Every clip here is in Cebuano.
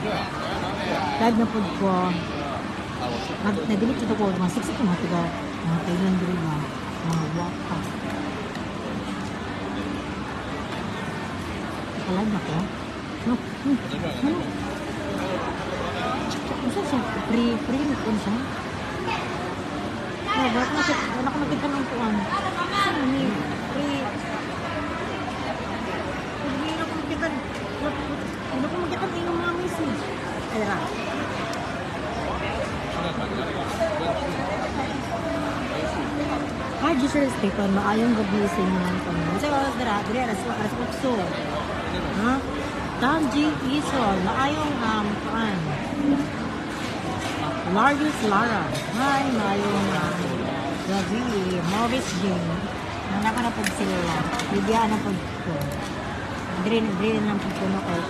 Live na pod ko. Nag-delete ito ko. Mga 6 ito mga tiga. Mga Thailand diri ba? Mga wapa. Naka-live na ko? No. Ano? Ano siya? Free, free na po siya? Oh, wala ko makita ng kuwan. Saan ni? Free. Hindi na ko makita. Hindi ko makita ng mga message. Ay, ra. Hi, Giselle Stephen. Maayong gabi sa inyo ng tanan. Sa oras dira, dira alas 8. Ha? Tanji Isol, maayong kuan. Larius Lara. Hi, maayong gabi. Maurice Jane. Nana ka na pag sila. Bibiyaan na pag ko. Dire, dire na pag kuno kay.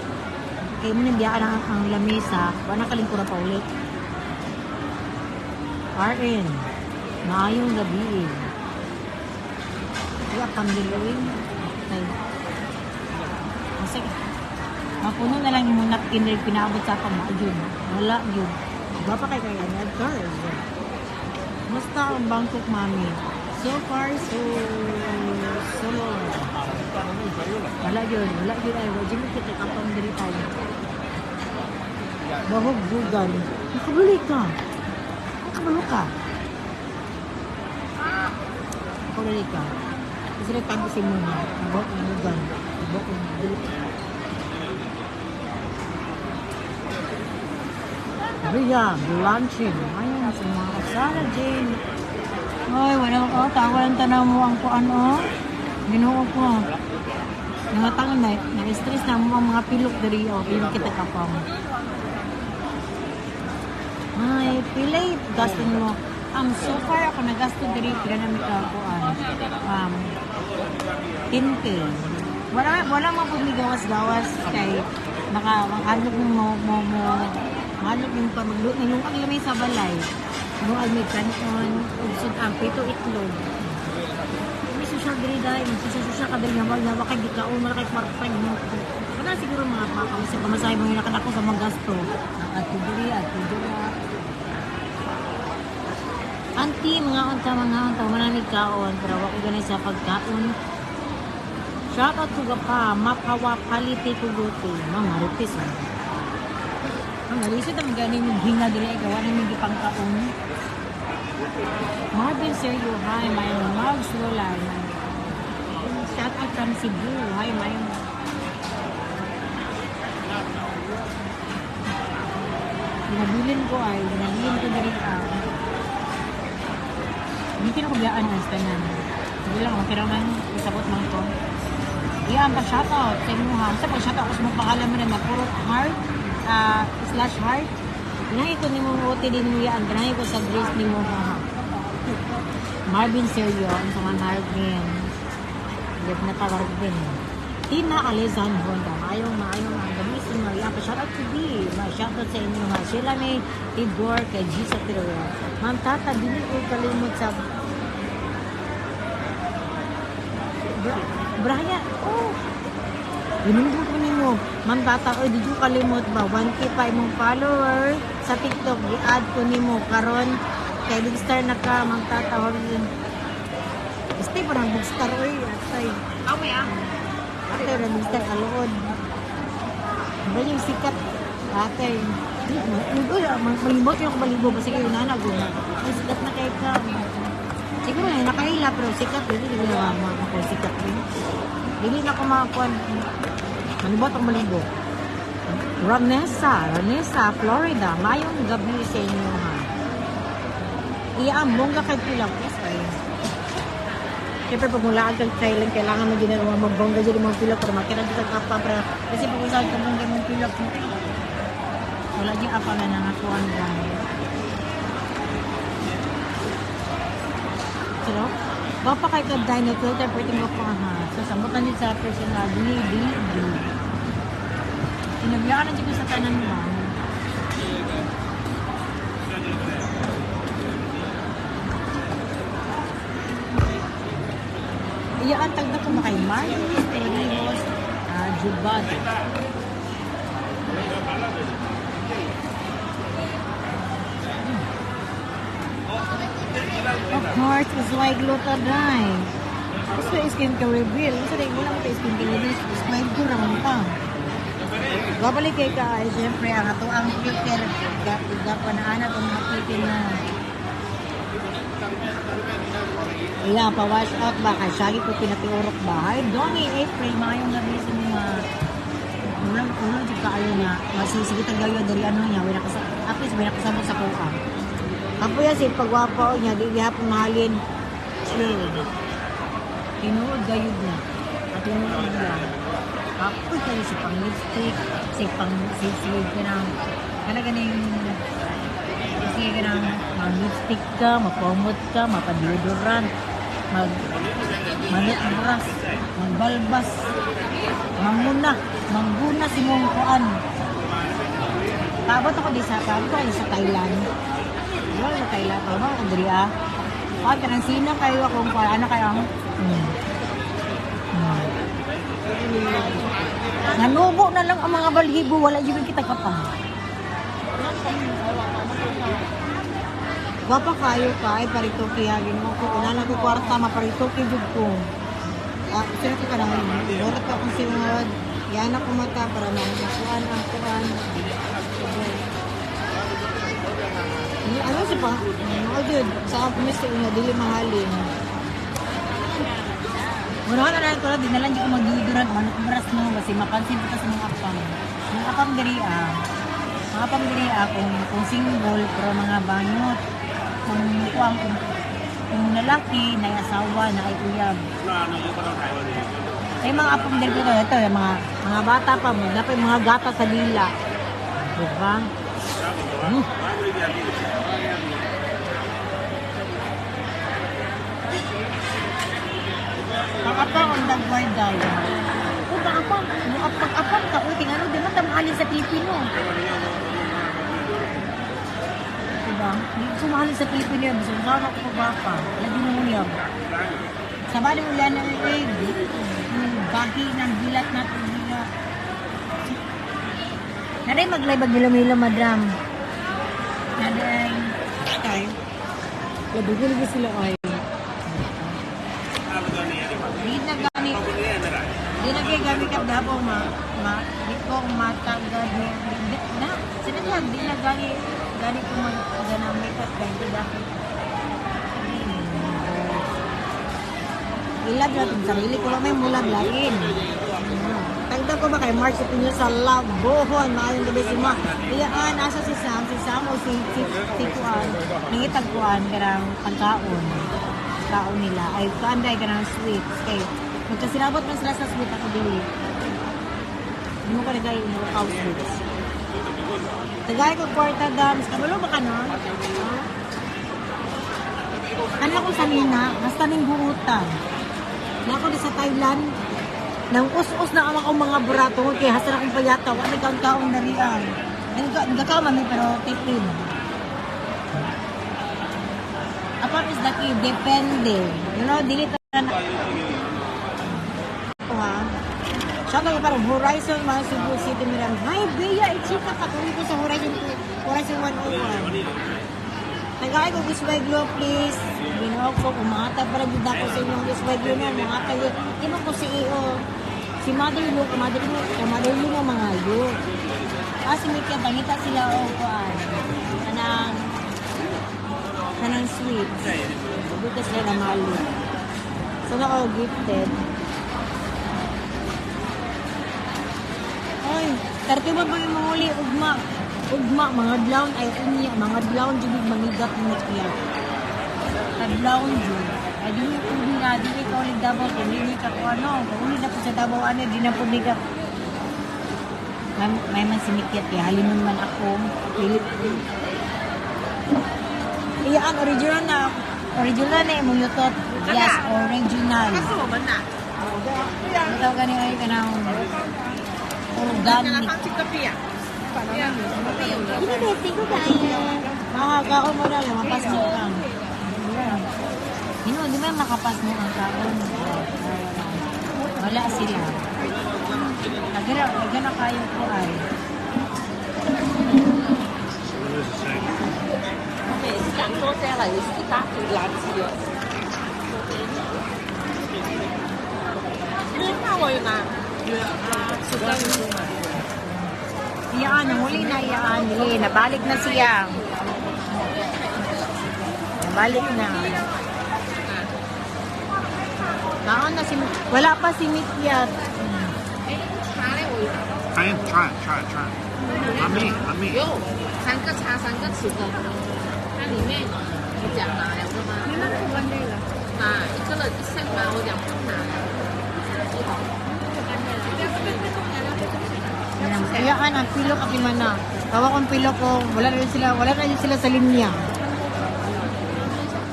Kay mo nabiyaan ang lamesa. Wala kalingkura pa ulit. RN. Maayong gabi. Iya, pambiluin. Okay. Kasi, mapuno na lang yung napkin rin pinaabot sa pamaayun. Wala yun. Gwapa kay kay Edgar. Musta ang Bangkok, mami? So far, so... so... Wala yun. Wala yun. Ay, wala yun. Kita kapang diri tayo. Bahog gugan. Nakabuli ka. Nakabalo ka. Nakabuli ka. Kasi nagtago si Muna. Bahog gugan. Bahog gugan. Ria, Blanching. Ayun, sa mga kasara, Jane. Ay, wala ko. Tawa lang tanaw mo ang kuan, oh. Ginoo ko. Nangatang na, na-stress na mo ang mga pilok diri, oh. Pilok kita kapang. Ay, pilay gasto mo. So far, ako nagasto diri, pila na may kakuan. 10K. Wala, wala mo pag gawas-gawas kay maka, makadlok mo, mo, mo, makadlok yung pa, magluto, nilungkag lamay sa balay. Nuag may kanon, ugsod ang pito itlog. May social diri dahil, mag-social ka diri, nawag, nawag kay gikaon, wala kay kwarta mo. Wala siguro mga pakamasay, pamasahe mo yung nakadako sa mga gasto. At diri, at diri. Auntie, mga unta, manamig kaon, pero wako ganay sa pagkaon. Shout out to pa, mapawa paliti kuguti. Mga maritis. Ang nalisod ang ganing yung hinga diri ay gawa namin gipangkaon. Marvin Sergio, hi, my Mags Lola. Shout out from Cebu, hi, my ginabilin ko ay, ginabilin ko diri ah. Hindi kinakubiyaan ang tanan. Sige lang, okay raman, isabot man ko. Iyan pa shoutout sa imuha. Sa pag shoutout ako sa mong pangalan mo na puro heart slash heart. Ganahi ko nimo OT din mo yan. Ganahi ko sa grace nimo ha. Marvin Sergio, ang sa Marvin. Lip na tawag din. Tina Alezan Honda. Maayong maayong ang gabi sa inyo. Iyan pa shoutout to B. Ma shoutout sa inyo ha. Sheila May Tigor kay G sa Tiroel. Ma'am Tata, dili ko kalimot sa Brian, oh. Ginundot ko nimo. Ma'am Tata, oy, di ko kalimot ba? 1K pa imong follower sa TikTok. I-add ko nimo karon kay big star na ka, Ma'am Tata. Stay pa ng big star, oy. Atay. Okay, ah. Atay, ra big star kaluod. Ba yung sikat? Atay. Uy, malibot yung kabalibo. Basta kayo nana, guna. Ay, sikat na kay ka. Siguro na, nakaila, pero sikat. Dili na ako sikat. Dili na ako makakuan. Malibot ang malibo. Ranessa, Ranessa, Florida. Mayong gabi sa inyo, ha. Iya, bongga kay pilak. Yes, ay. Siyempre, pag mula agad Thailand, kailangan mo ginagawa magbongga dyan yung mga pilak para makita dito ang apa. Para, kasi pag usahan ka bongga mong pilak, wala dyan apa na nangakuan guys. Pero, baka kay ka dino filter, pwede mo pa ha. So, sambutan din sa personal, D, D, D. Sinabiyaan na dyan ko sa tanan mo. Iyaan, tagda ko makay Marcos, Torrijos, Jubad. March is why gluta day. Gusto skincare reveal. Gusto rin, wala mo tayo skincare reveal. Smile ko raman pa. Babalik kay ka ay syempre ang ato ang filter ga pa na ana tong mga filter na. Iya, pa-wash out ba? Kay Shaggy ko pinatiurok ba? Hi, Donnie April, maayong gabi sa mga ulang ulang jud kaayo na masisige tagayo diri ano niya wala ka sa at least wala kasabot sa kuha. Kapoy si pagwapo niya di gihapon mahalin. Chill. Tinuod gayud na. At tinuod lang. Kapoy kayo si pang lipstick, si pang si si kanang kana ganing kasi kanang mag lipstick ka, mapomot ka, mapadeodorant, mag manutbras, magbalbas, manguna, mangguna si mong kuan. Paabot ako di sa Thailand. Wala sa Thailand, paabot ako diri ah. Kuan kanang sina kayo akong kuan ana kayo ang. Nanubo na lang ang mga balhibo, wala jud kita kapang. Gwapa kayo ka, ay paritoki ha, ginoo ko. Una na ko kwarta, maparitoki jud ko. Ah, sino ko ka nang lorot akong sinod. Yan ako mata para makuan ang kuan. Ano si pa? Ano jud? Sa ako miss niya dili mahalin. Muna na lang ko di na lang jud ko mag-deodorant, manok bras no kasi mapansin ko sa mga apam. Mga apam diri ah. Mga apam diri ah kung single pero mga banyot. Kung kuang kung lalaki na asawa na ay uyab. Ay mga apam diri ko ito, yung mga bata pa mo, dapat mga gata sa dila. Diba? Pag-apang ang dagway daw. Kung pag-apang, pag-apang ka, uy, tingnan di man tamahalin sa Pilipino. Diba? Hindi ko mahalin sa Pilipino yun. Gusto ko ako pag-apa. Lagi mo niya. Sa bali ulan ng egg, bagi ng dilat natin nila. Naday maglaybag nila madam. Naday. Kay. Labi-labi sila ay. Di na gani. Di na kay gami kap dapo ma ma di ko matagad ni na sino lang di na gani gani ko mag gana makeup kay di dapit. Ilag na itong sarili ko lang may mulag lain. Tagda ko ba kay Mark sa pinyo sa Labohon. Maayong gabi si Ma. Iyaan, asa si Sam? Si Sam o si Kuan? Nangitag Kuan, karang pagkaon. Kaon nila. Ay, kuan dahil karang sweets. Kay, magkasinabot man sila sa sweet ako dili. Hindi mo ka nagay mo cow sweets. Tagay ko kwarta dams. Kabalo ba ka no? Ano ko sa nina? Basta ning buutan. Na ako di sa Thailand. Nang us-us na ang akong mga burato kay hasan akong payata, wa may kaon darian. Nagkakaon mami pero tipid. Apart is the key, depende. You know, dili ta na. Ha. Siya kayo parang Horizon mga Cebu City Miram. Hi Bea, ichika ka tuloy ko sa Horizon Horizon 101. Nag-ay ko Isway Glow, please. Ginoo ko, umata para jud ako sa inyong Isway Glow na mga tayo. Di man ko CEO. Si Mother Lu, Mother Lu, Mother Lu mo mga yo. Ah, si Mika, bangita sila o kuan. Kanang kanang sweets. Buta sila na malo. So na ako gifted. Ay, karto ba yung mga uli? Ugma. Ugma, mga dlawn ay unya, mga dlawn jud mangigat ni niya. Kadlawn jud. Ay dili ko na dili ka ulit Davao kung dili ka ko ano, kung uli na po sa Davao ano, di na po ni ka. May man sinikyat kaya halinon man ako. Dili. Iyaan original na imong yutot. Yes, original. Ito gani ay kanang organic. Hindi ko kaya. Makakaon mo na lang, mapas mo kang. Hino, di ba makapas mo ang kaon? Wala sila. Nagana kayo ko ay. Iyaan, ang huli na iyaan. Dili, nabalik na siya. Nabalik na. Kaon na si. Wala pa si Mikyat. Try it, try it, try it, try it. Not me, not me. 有三个叉，三个匙羹，它里面我讲拿两个吗？拿一个人一 set 吗？我讲不拿。 Iyaan, ang pilo ka na. Tawa kong pilo ko. Wala na yun sila, wala na yun sila sa linya.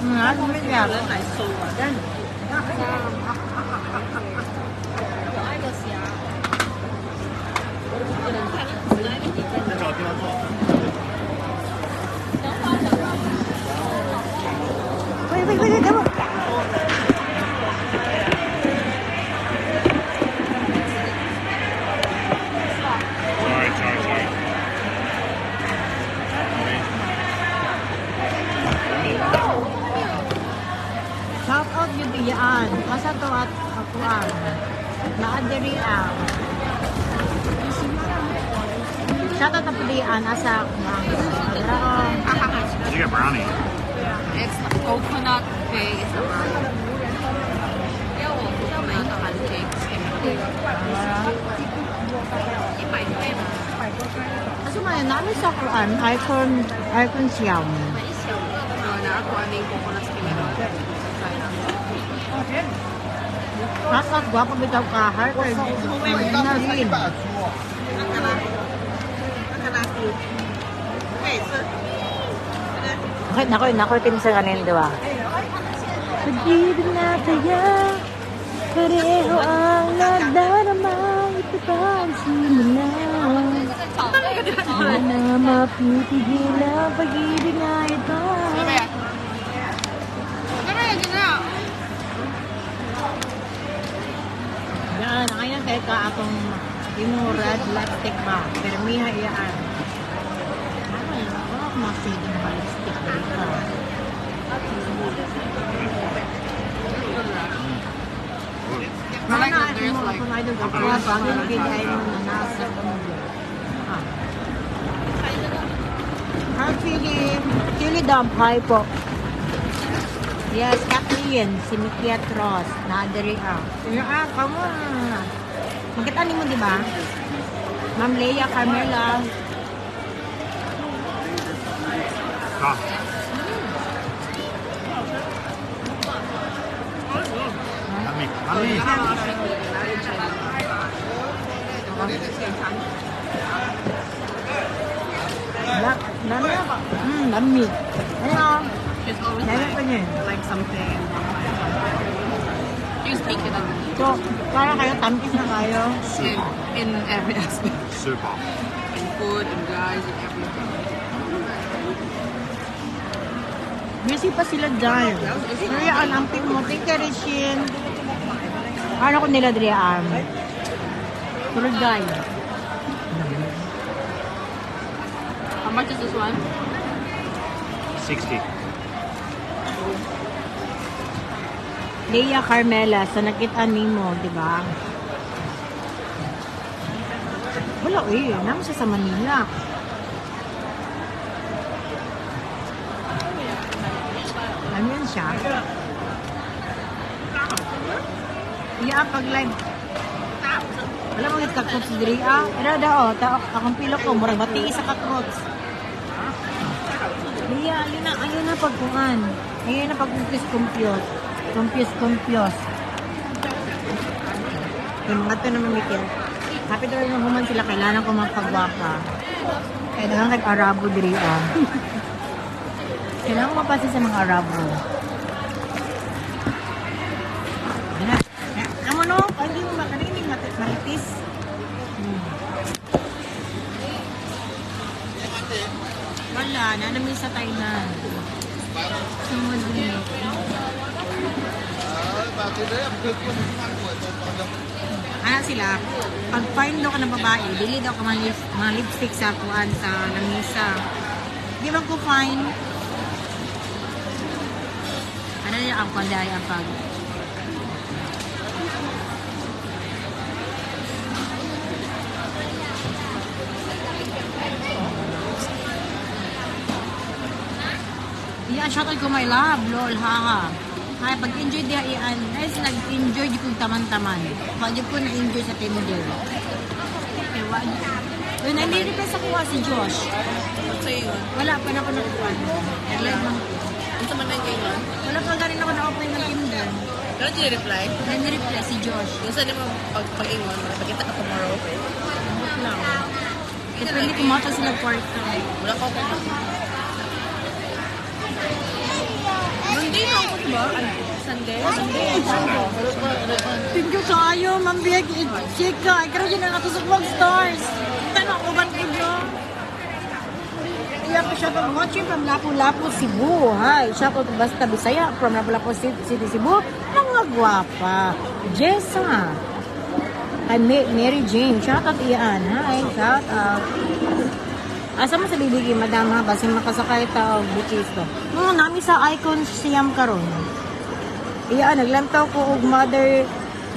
Ano Mikyat? 来收啊。我爱的虾。不能看，只能一点。找地方坐。 Wait, wait, wait, wait, come on. Sorry, sorry, sorry. Wait. Shout out yung iyaan. Asa to at akuan. Naadiri ah. Shout out na iyaan. Asa akuan. You got brownie. It's coconut cake. It's a brownie. 要我要买一个 pancake。100块吗？ Asa man, namin sa akuan. Icon, icon siyam. 买一小个的嘛，拿过来那 coconut cake。 Shout out, gwapo bitaw ka. Heart na rin. Okay, nako, nako, pinsa kanin, di ba? Pag-ibig na kaya, pareho ang nadarama, ito pa ang simula. Di na mapipigil ang pag-ibig na ito. 这边也是这样。 Yan, ngayon kay ka atong imo red lipstick ba? Pero miha iyaan. Ano yun? Wala akong mga shade ng mga lipstick dito. I like that there's like Kung idol ka pa, bagay na kay mo na nasa Ah. Hi, Chili. Chili dump. Hi po. Yes, Kathleen, si Mikia Ross. Naadari ah. Ah, come on. Makita ni mo, di ba? Ma'am Leia Carmela. Ah. Not me, not me. Lami. Lami. Ano? She's always Lami pa niya. like something. You speak it So, para kayo, tamkis na kayo. Super. in every aspect. Super. In food, in guys, in everything. Busy pa sila dyan. Kaya ang amping mo. Thank you, Rishin. Ano ko nila, Drian? Tour guide. How much is this one? 60. Leia Carmela, sa nakita nimo, di ba? Wala eh, naman siya sa Manila. Ano yan siya? Iya, pag live. Wala mo kakrots diri ah. Pero da oh, ta akong pilo ko murag bati sa kakrots. Iya, ayun na, ayun na pagkuan. Ayun na pag compute. Compute, compute. Yung mga to naman mikir. Happy daw yung human sila, kailangan ko magpagwapa. Kailangan kay Arabo diri ah. Kailangan ko mapansin sa mga Arabo. Yan na. Amo no, hindi mo makarinig maritis. Wala, nanamin sa Thailand. Sumod din. Ano sila, pag find daw ka ng babae, dili daw ka mga lipstick sa kuan sa lamisa. Di ba ko fine? Ano niya ang kuan dahil ang pag. Iyan, shoutout ko my love, lol, haha. Hay, pag-enjoy diha iyan, ay nag-enjoy di kong taman-taman. Pag ko na-enjoy sa Tinder. Okay, wa. Uy, nandito sa kuha si Josh. Sa'yo yun. Wala pa na ako nakuha. Nag-live man. Unsa man ang gayon? Wala pa ganin ako na-open ng Tinder. Pero di reply. Nag-reply si Josh. Yung sa mo pag pag-ingon, pagkita ka tomorrow. Ambot lang. Depende kung mata sila kwarta. Wala ko ko. Monday na ako, diba? Ano? Sunday? Sunday. Thank you kaayo, Ma'am Biag. Chika, ay karon yun ang ato sa vlog stars. Tanong ko ban ko nyo. Iya ko siya from watching from Lapu-Lapu, Cebu. Hi, siya ko basta Bisaya from Lapu-Lapu City, Cebu. Mga gwapa. Jessa. Hi, Mary Jane. Shout out iyan. Hi, shout out. Asa mo sa bibigi, madam ha? Basin makasakay ta og bukisto. Nami sa Icon Siam karon. Iya, naglantaw ko og Mother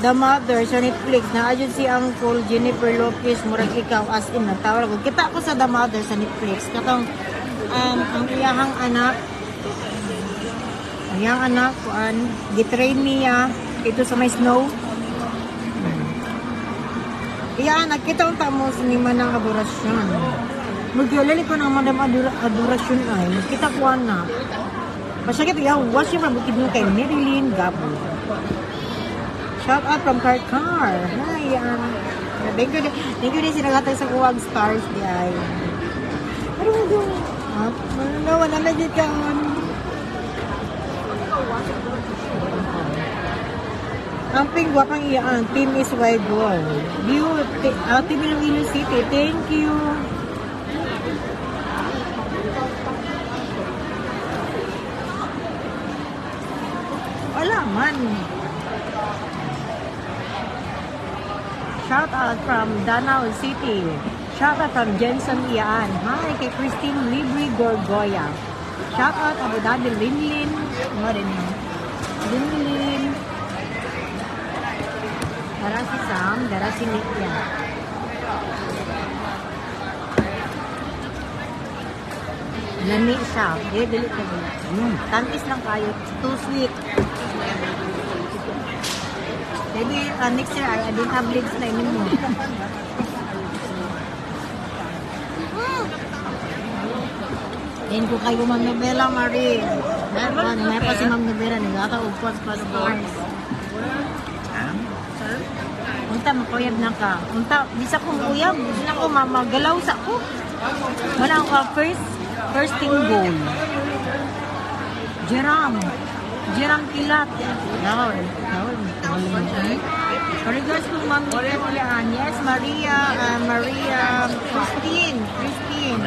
The Mother sa Netflix na adyon si Uncle Jennifer Lopez, murag ikaw, as in natawa ko. Kita ko sa The Mother sa Netflix katong ang iyahang anak, ang iyang anak kuan gitrain niya ito sa may snow. Iya, nakita ang tamo sa ni Manang Adoracion. Magyolali ko ng Madam Adoracion ay. Kita ko na. Pasakit iya, watch from Bukidnon kay Marilyn Gabo. Shout out from Karkar. Hi, thank you, thank you din sinagatag sa kuwag stars di ay. Pero mo doon. Ah, no, wala na dito ka. Ang ping gwapang iyaan, Team is Wide World. View, Team Iloilo City, thank you. Wala man. Shout out from Danao City. Shout out from Jensen Ian. Hi kay Christine Libri Gorgoya. Shout out Abu Dhabi Linlin. Ano rin yun? Linlin. Dara si Sam, dara si Nikia. Lami siya. Dili, dili ka dili. Tantis lang kayo. Too sweet. Maybe next year, I don't have legs na inom mo. Thank you kayo, Ma'am Novela Marie. Meron, may pa si Ma'am Novela. Nagkata og kwas kwas stars. Unta, makuyab na ka. Unta, bisa kong uyab. Bisa na ko, mamagalaw sa ko. Wala akong ka first thing goal. Jeram. Jeram Kilat. Lawal. Lawal. Regards kong Ma'am Nicolaan. Yes, Maria, Maria, Christine. Christine.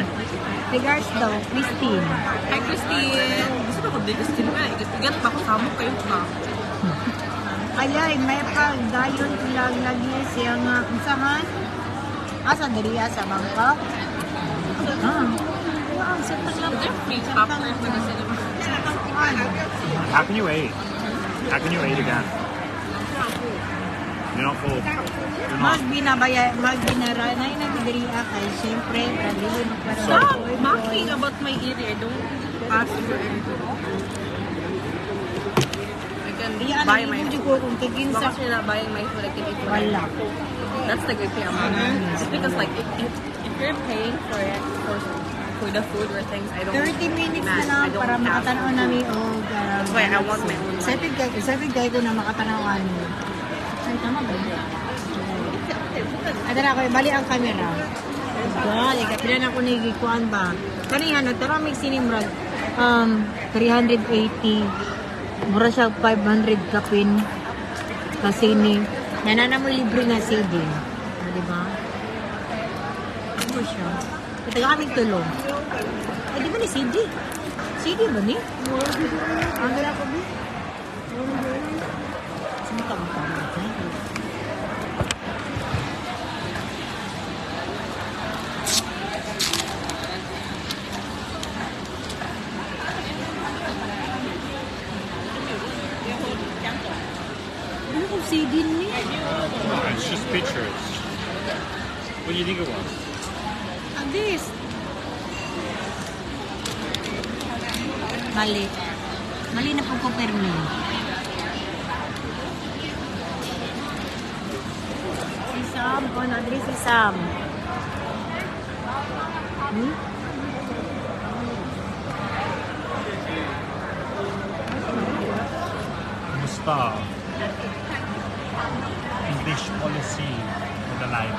Regards daw, Christine. Hi, Christine! Gusto ko di Christine nga. Christine, pa ako samo kayo ka. Ayay, may pagdayon ilag lagi siya nga unsahan? Asa diri sa Bangkok? Ah. Wow, sa taglang. Free popper pa na sila. How can you eat? How can you eat again? You're not full. You're not. Magbinabaya, magbinaranay na diri kay syempre, dili magkaroon. Stop mocking about my area. Don't ask for anything. I can Iya, buy my nalibog food. ko kung kigin As long sa as you're not buying my food, I can eat whatever. wala. That's the good thing about it. It's because like if you're paying for it for the food or things, I don't 30 minutes na man, lang I don't para have makatanaw nami og That's why I want my own money. Excited kay ko na makatanaw ani. Ay, tama ba? Ay, tara ko, bali ang camera. God, kapila na ko ni gikuan ba. Kaniha nagtaramig sinimrag 380, mura siya 500 kapin kasi ni nanana mo libre nga CD. O, di ba? Ano siya? Ito kaming tulong. Ay, di ba ni CD? CD ba ni? Ang gala ko ba? Sino ka ba? Ano kung CD ni? No, it's just pictures. What do you think it was? This. Mali. Mali na po ko permi. Si Sam, oh, naadri si Sam. Kumusta? English policy for the live.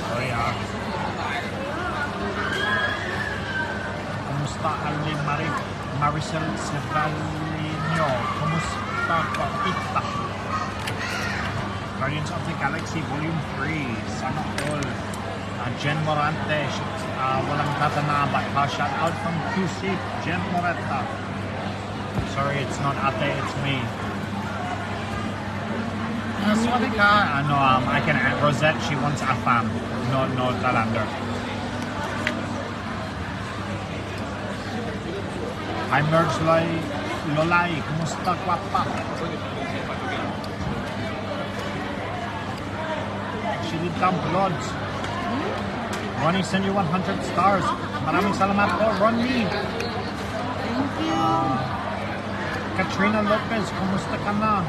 Sorry ah. Kumusta Ali Maricel Sevalino? Kumusta Papita? Guardians of the Galaxy Volume 3. Sana all. Jen Morante, walang tatanaba. Shout out from QC, Jen Moretta. Sorry, it's not ate, it's me. Swadika. No, I can add Rosette. She wants Afam, no Thailander. I merge Lolai, Lolai. Kumusta guapa? She did dump lods. Ronnie send you 100 stars. Maraming salamat po, Ronnie. Thank you. Katrina Lopez, kumusta ka na?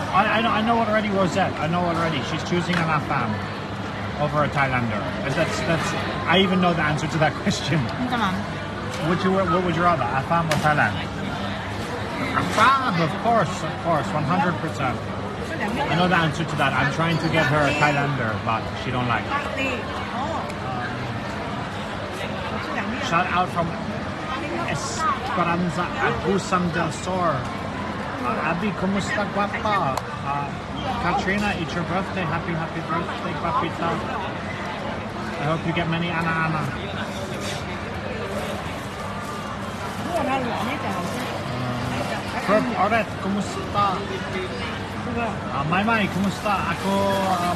I know already, Rosette. I know already. She's choosing an Afam over a Thailander. That's. I even know the answer to that question. Ano man? What would you rather, Afam or Thailand? Afam, of course, 100%. I know the answer to that. I'm trying to get her a Thailander, but she don't like. Shout out from Esperanza Agusan del Sur. Abby, kumusta guapa? Katrina, it's your birthday. Happy, happy birthday, guapita. I hope you get many ana ana. Herb Oret, kumusta? Mai Mai, kumusta? Ako,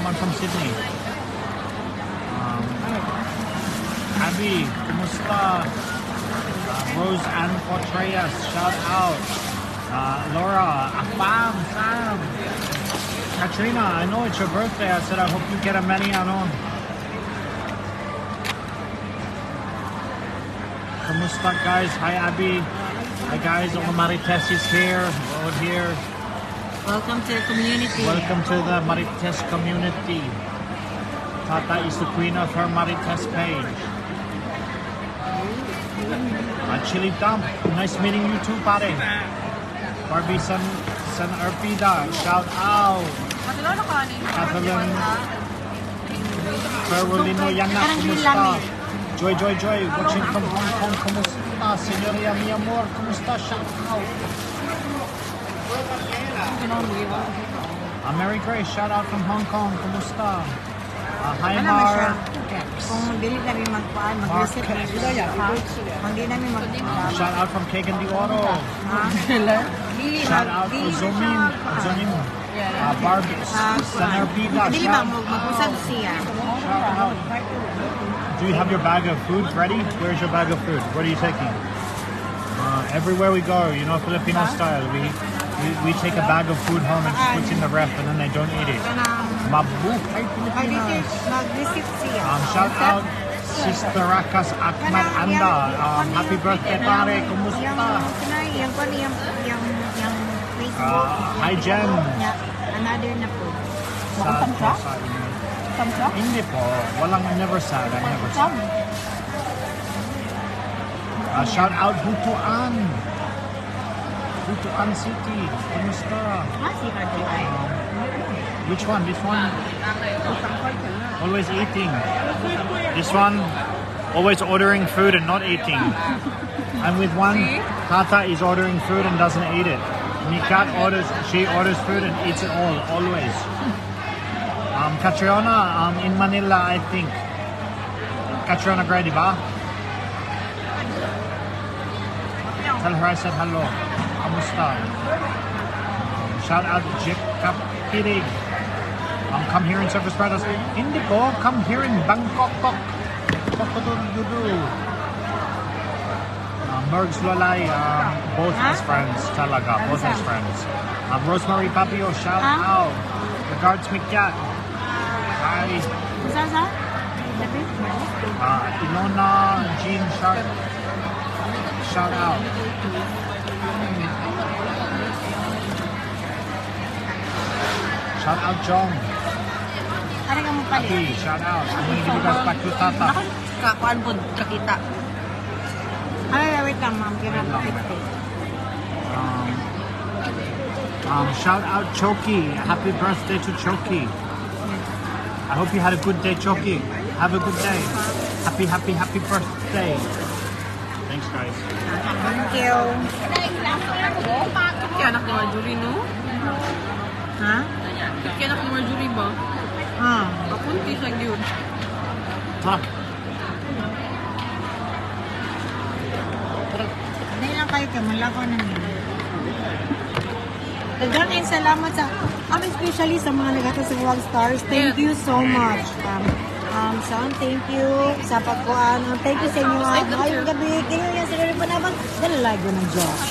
I'm from Sydney. Abby, kumusta? Rose Ann Portreyas, shout out. Laura, Afam, Sam. Katrina, I know it's your birthday. I said I hope you get a many ano. Kumusta, guys? Hi, Abby. Hi, guys. All the Marites is here. We're all here. Welcome to the community. Welcome to the Marites community. Tata is the queen of her Marites page. Chili Dump, nice meeting you too, pare. Barbie San Arpida, shout out. Catherine Ferolino Yana, kumusta? Joy, Joy, Joy, watching from Hong Kong, kumusta? Señoria, mi amor, kumusta? Shout out. Mary Grace, shout out from Hong Kong, kumusta? Hi, Ano man siya? Mar. Kung dili namin magkuan, mag-reset Marquez. ha? Kung di namin mag Shout out from Kegan de Oro. Ha? Dili Shout out dili na Ozomin, siya magkuan. Ozonim. Barbie Ah, Sanarpida, Dili ba shout mag-usab siya? Shout out. Do you have your bag of food ready? Where's your bag of food? What are you taking? Everywhere we go, you know, Filipino style, we take a bag of food home and just put it in the ref, and then they don't eat it. Kanang Mabuhay ay Pilipinas! mag-receipt siya. Shout out Sister Rakas Ahmad Anda. Happy birthday, pare. Kumusta? Yung kuan yung yung Facebook. Hi, Jen. Another na po. Sad po sa inyo. Hindi po. Walang, I'm never sad. I'm never sad. Shout out Butuan. Butuan City. Kumusta? Ah, si Ate. Which one? This one? Always eating. This one, always ordering food and not eating. I'm with one. Tata is ordering food and doesn't eat it. Nikat orders, she orders food and eats it all, always. Catriona, in Manila, I think. Catriona Gray, diba? Tell her I said hello. Kamusta? Shout out Jik Kapirig. Come here in Surfers Paradise. Hindi po, come here in Bangkok. Kokodududu. Mergs Lolay, both as friends, talaga, both as friends. Rosemary Papio, shout out. Regards, Mikyat. Hi. Sa sa? Ilona Jean Sharp. Shout out. Shout out Jong. Ano ka mo palit? Happy, shout out. I'm gonna give you guys back to Tata. Ako, kakuan po, kakita. Ay, wait lang, ma'am. Kaya Wait lang, wait. Shout out Choki. Happy birthday to Choki. I hope you had a good day, Choki. Have a good day. Happy, happy, happy birthday. Thanks, guys. Thank you. Kaya anak ni Marjorie, no? Ha? Kaya anak ni Marjorie ba? Ah. Kapunti siya yun. Tara. Hindi lang kayo kay malakaw na niyo. Daghang salamat sa especially sa mga naghatag sa Wag Stars. Thank you so much. Son, thank you sa pagkuan. Thank you sa inyo. Maayong gabi. Kayo yan sa Panabang. Dalago ng Diyos.